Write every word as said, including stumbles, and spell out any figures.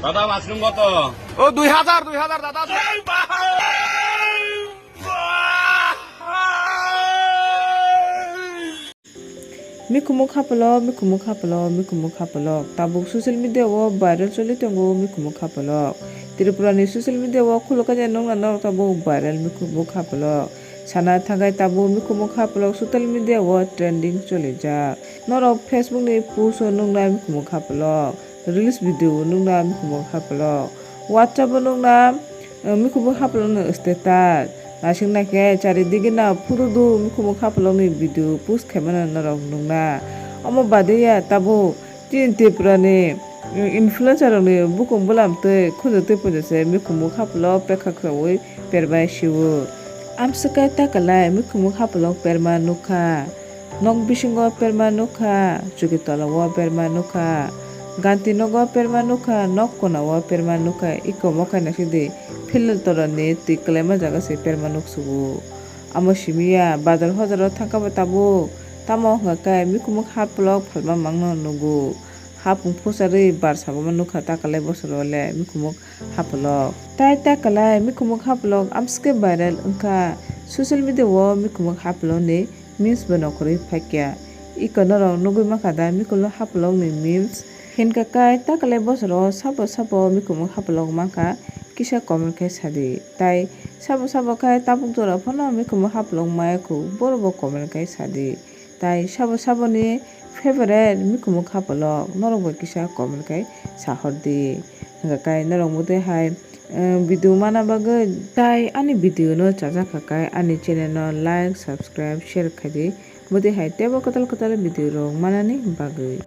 দাদা, মাশরুম কত? ও, দুই হাজার, দুই হাজার, দাদা। Mikhumuk hapolok, mikhumuk hapolok, mikhumuk hapolok. Tabuk social media o viral choli tongo mikhumuk hapolok. Tripura ni social media o khulukha je nukna norok tabuk viral mikhumuk hapolok. Sana thagai tabuk mikhumuk hapolok social media o trending cholijak. Norok Facebook ni post o nukna mikhumuk hapolok. Reels video nukna mikhumuk hapolok. WhatsApp o nukna, eh, mikhumuk hapolok ni status. Naising naikhe charidige na photo do mikhumuk hapolok ni video post khaimano norok nukna. Omo badeya tabuk chini Tripura ni, eh, influencer rok ni bukung bulam tei khunju tei punju se mikhumuk hapolok pekha khraui perbai sio. Amswk khe ta kwlai mikhumuk hapolok perma nukha. Nok bisingo perma nukha, chuki tola o perma nukha, ganti nogo perma nukha, nok kona o perma nukha, iko mokai naisidi philal torani twi kwlaima jaga se perma nuksugo. Amo simiya bazar hojaro thangkha bo tabuk, tamo wngkha khe mikhumuk hapolok phalma mangno nugo. Hapung phusarwi bar sagoma nukha ta kwlai bosoro le mikhumuk hapolok. Tai ta kwlai mikhumuk hapolok amswk khe viral wngkha. Social media o mikhumuk hapolok ni memes bo nokhorwi phaikya. Iko norok nugwi mankha da mikhumuk hapolok ni memes? Hinkha kai ta kwlai bosoro sabo sabo mikhumuk hapolok mankha kisa comment khai sadi. Tai sabo sabo khai tabuk jora phano mikhumuk hapolok maya khu borok bo comment khai sadi. Tai sabo saboni favorite mikhumuk hapolok norok bai kisa comment khai sahordi. Hwnkha kai norok motwi hai, eh, video mana bagwi tai ani video no chajak kha kai ani channel no like, subscribe, share khaidi. Motwi hai teibo kwtal kwtal video rok manani bagwi.